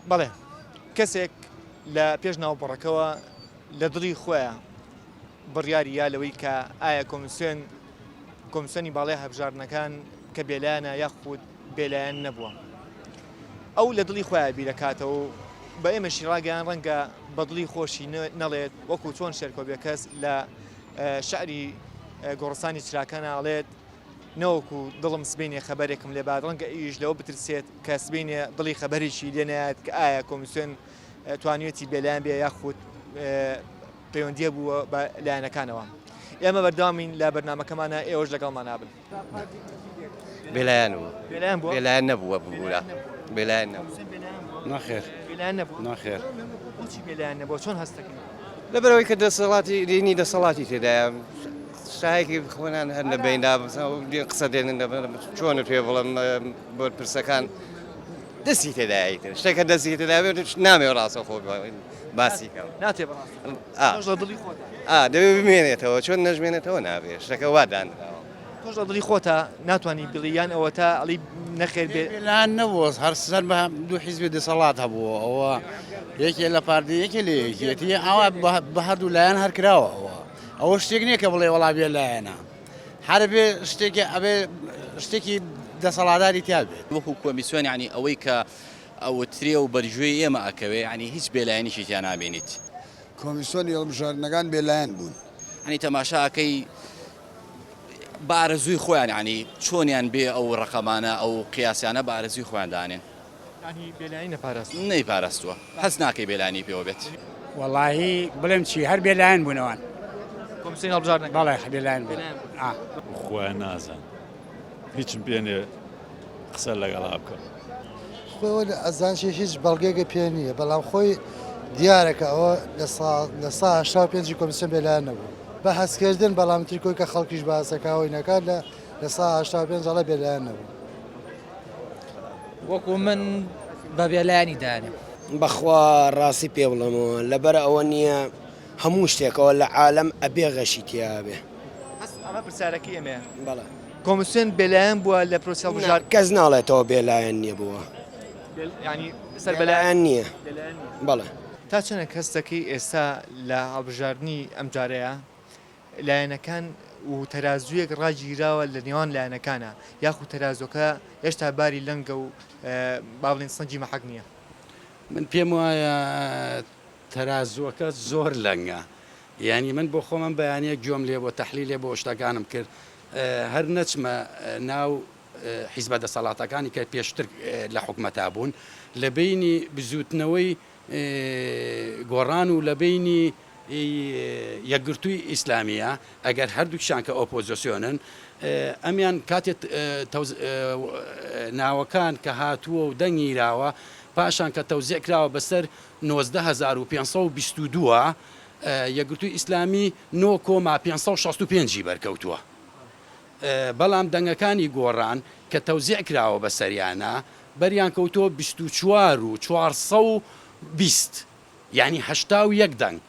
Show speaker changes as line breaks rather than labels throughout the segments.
بەڵێ کەسێک لە پێش ناوبڕەکەوە لە دڵی خۆیە بڕیاری یا لەوەی کە ئایا کۆمیسیۆن کۆمیسیۆنی باڵای هەبژاردنەکان کە بێلایەنە یاخود بێلایەن نەبووە ئەو لە دڵی خۆیان بیرەکاتەوە و بە ئێمەشی ڕاگەیان ڕەنگە بە دڵی خۆشی نەڵێت وەکو چۆن شێرکۆ بێکەس لە شعری گۆڕستانی چراکان ئاڵێت نەوەکو دڵم سبەینێ خەبەرێکم لێ بات، ڕەنگە ئەویش لەوە بترسێت کە سبەینێ دڵی خەبەرێکی لێ نەیات کە ئایا کۆمیسیۆن توانیویەتی بێلایەن بێ یاخود پەیوەندیە بووە بە لایەنەکانەوە. ئێمە بەردەوامین لە بەرنامەکەمانە ئێوەش لەگەڵمان نابن.
بێلایەن بوو. بێلایەن بووە؟ بێلایەن نەبووە ببورە. بێلایەن نەبوو.
نەخێر.
بێلایەن نەبووە؟
نەخێر.
بۆچی بێلایەن نەبووە؟ چۆن هەست دەکەی؟
لەبەرئەوەی کە دەسەڵاتی دینی دەسەڵاتی تێدایە شایەکی خۆیان هەر لە بیندا قسە دێنن چۆنە پێ بڵم بەرپرسەکان دەستی تێدایە ئیتر شتێکە دەستی تێدا بێت نامێ ڕاستە خۆ باسی کەم
ناتێ بەڕاست دڵی خۆت
دەبێ بمێنێتەوە چۆن نەژمێنێتەوە نابێ شتەکە وا دانراوە.
تۆش لە دڵی خۆتا ناتوانی بڵێی یان ئەوەتا ئەڵێی نەخێر بێ.
بێلایەن نەبووە هەر سەر بە دوو حیزبی دەسەڵات هەبووە ئەوە یەکێ لە پارتی یەکێ لە یەکێتی ئاوا بە هەردوو لایەن هەر کراوە ئەوە ئەوە شتێک نییە کە بڵێ وەڵا بێ لایەنە هەر بێ شتێکی ئەبێ شتێکی دەسەڵاتداری تیا بێت.
وەکو کۆمیسیۆن یانی ئەوەی کە ئەوترێ و بەرگوێی ئێمە ئەکەوێ یانی هیچ بێلایەنیکی تیا نابینیت.
کۆمیسیۆنی هەڵبژاردنەکان بێلایەن بوون.
یانی تەماشا ئەکەی بە ئارەزووی خۆیان یانی چۆنیان بێ ئەو ڕەقەمانە ئەو قیاسانە بە ئارەزووی خۆیان دانێن.
یانی بێلایەنی نەپاراستووە؟
نەیپاراستووە هەست ناکەی بێلایەنی پێوە بێت.
وەڵاهی بڵێم چی هەر بێلایەن بوون ئەوان.
کۆمسیۆنی هەڵبژاردنەکان؟
بەڵێ بێلایەن بوون. ئا.
خوایە نازانم هیچم پێ نیە قسە لەگەڵا بکەم.
خۆی ئەزانشی هیچ بەڵگەیەکی پێ نییە بەڵام خۆی دیارە کە ئەوە لە سا 85 کۆمیسیۆن بێلایەن نەبوو بە هەستکردن بەڵام تر کۆی کە خەڵکیش باسەکەەوەی نەکات لە لە سا 85 ئەڵێ بێلایەن نەبوو.
وەکو من بە بێلایەنی دانێم.
بەخوا ڕاستی پێ بڵێمەوە لەبەر ئەوە نییە هەموو شتێکەوە لە عالەم ئەبێ غەشی تیابێ.
هەست ئەمە پرسیارەکەی ئێمەیە.
بەڵێ.
کۆمیسیۆن بێلایەن بووە لە پرۆسەی هەڵبژارد.
کەس ناڵێتەوە بێلایەن نییە بووە.
یانی سەر بە
لایەن نییە. بەڵێ.
تا چەندێک هەست دەکەی ئێستا لە هەڵبژاردنی ئەمجارەیا لایەنەکان و تەرازوویەک ڕاگیراوە لە نێوان لایەنەکانا یاخود تەرازووەکە هێشتا باری لەنگە و با بڵێین سەنگی مەحەک نییە؟
من پێم وایە تەرازووەکە زۆر لەنگە یانی من بۆ خۆم ئەم بەیانیە گوێم لێ بۆ تەحلیلێ بۆ شتەکانم کرد هەر نەچمە ناو حیزبە دەسەڵاتەکانی کە پێشتر لە حکومەتا بوون لە بینی بزووتنەوەی گۆڕان و لە بینی یەکگرتووی ئیسلامیە ئەگەر هەردووکیان کە ئۆپۆزسیۆنن ئەمیان کاتێ ناوەکان کە هاتووە و دەنگیراوە پاشان کە تەوزیع کراوە بەسەر 19522 یەکگرتووی ئیسلامی نۆ کۆما 565 ی بەرکەوتووە بەڵام دەنگەکانی گۆڕان کە تەوزیع کراوە بەسەریانا بەریان کەوتووە 24 و 420 یانی 81 دەنگ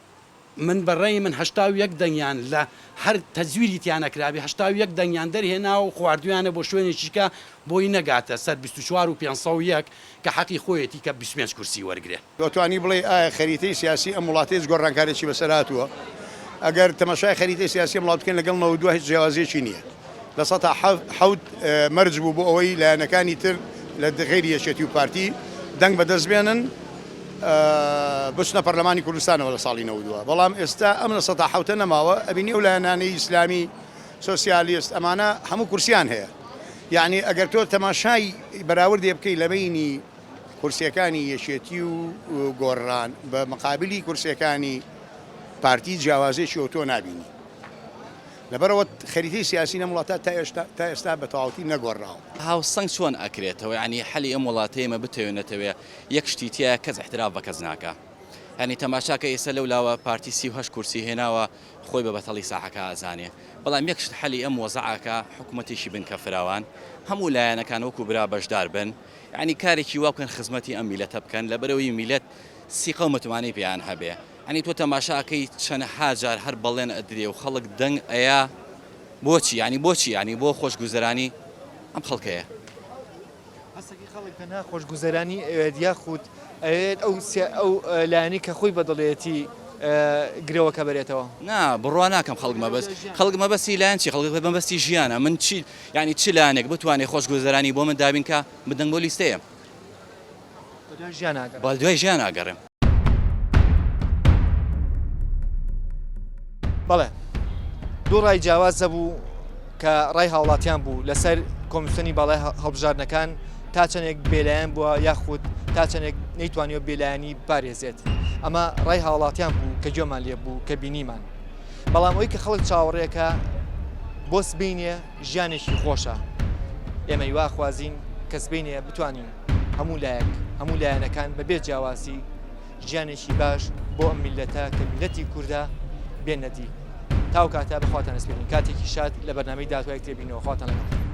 من بە ڕەی من 81 دەنگیان لە هەر تەزویری تیا نەکرابێ 81 دەنگیان دەرهێناوە و خواردویانە بۆ شوێنێکی کە بۆی نەگاتە سەر 24 و 501 کە حەقی خۆیەتی کە 25 کورسی وەرگرێ.
دەتوانی بڵێی ئایا خەریتەی سیاسی ئەم وڵاتە هیچ گۆڕانکاریی بەسەر هاتووە؟ ئەگەر تەماشای خەریتەی سیاسی ئەم وڵات بکەین لەگەڵ 92 هیچ جیاوازییەکی نییە. 7% مەرج بوو بۆ ئەوەی لایەنەکانی تر لە غەیری یەکێتی و پارتی دەنگ بەدەست بێنن بچنە پەرلەمانی کوردستانەوە لە ساڵی 92 بەڵام ئێستا ئەم 7% نەماوە ئەبینی ئەو لایەنانەی ئیسلامی سۆسیالیست ئەمانە هەموو کورسیان هەیە یعنی ئەگەر تۆ تەماشای بەراوردێ بکەی لە بەینی کورسیەکانی یەکێتی و گۆڕان بە مقابلی کورسیەکانی پارتی جیاوازێکی ئەوتۆ نابینی. لەبەرئەوە خەریتەی سیاسی لەم وڵاتە تا ئێشتا تا ئێستا بە تەواوەتی نەگۆڕراوە.
هاوسەنگ چۆن ئەکرێتەوە یانی حەلی ئەم وڵاتەی ئێمە بتەوێ نەتەوێ یەک شتی تیایە کەس ئیحتراف بە کەس ناکا یانی تەماشاکە ئێستا لەو لاوە پارتی 38 کورسی هێناوە خۆی بە بەتەڵی ساحەکە ئەزانێ بەڵام یەک شت حەلی ئەم وەزعەکە حکومەتێکی بنکە فراوان هەموو لایەنەکان وەکو برا بەشدار بن یانی کارێکی وا بکەن خزمەتی ئەم میلەتە بکەن لەبەرئەوەی میلەت سیقە و متمانەی پێیان هەبێ یانی تۆ تەماشا ئەکەی چەنەها جار هەر بەڵێن ئەدرێ و خەڵک دەنگ ئەیا بۆچی یانی بۆچی یانی بۆ خۆشگوزەرانی ئەم خەڵکەیە.
هەستەکەی خەڵک. تەنها خۆشگوزەرانی ئەوێت یاخود ئەوێت ئەو ئەو لایەنەی کە خۆی بەدڵێتی گرەوەکە بەرێتەوە؟
نا بڕوا ناکەم خەڵک مەبەست خەڵک مەبەستی لایەن چی خەڵک مەبەستی ژیانە من چی یعنی چ لایەنێک بتوانێ خۆشگوزەرانی بۆ من دابین کا من دەنگ بۆ لیستەیەم.
بەدوای ژیان ئاگەڕێم.
بەدوای ژیان ئاگەڕێم.
بەڵێ دوو ڕای جیاواز هەبوو کە ڕای هاوڵاتیان بوو لەسەر کۆمیسیۆنی باڵای هەڵبژاردنەکان تا چەندێک بێلایەن بووە یاخود تا چەندێک نەیتوانیوە بێلایەنی بپارێزێت ئەمە ڕای هاوڵاتیان بوو کە گوێمان لێ بوو کە بینیمان بەڵام ئەوی کە خەڵک چاوەڕێکە بۆ سبینێ ژیانێکی خۆشە ئێمە هیواخوازین کە سبینێ بتوانین هەموو لایەک هەموو لایەنەکان بەبێ جیاوازی ژیانێکی باش بۆ ئەم میللەتە کە میللەتی کوردە بێنە دی. تاو کاتە بەخواتان ئەسپێرین کاتێکی شاد لە بەرنامەی داهاتوو یەکتر بینەوە خواتان لەگەڵ.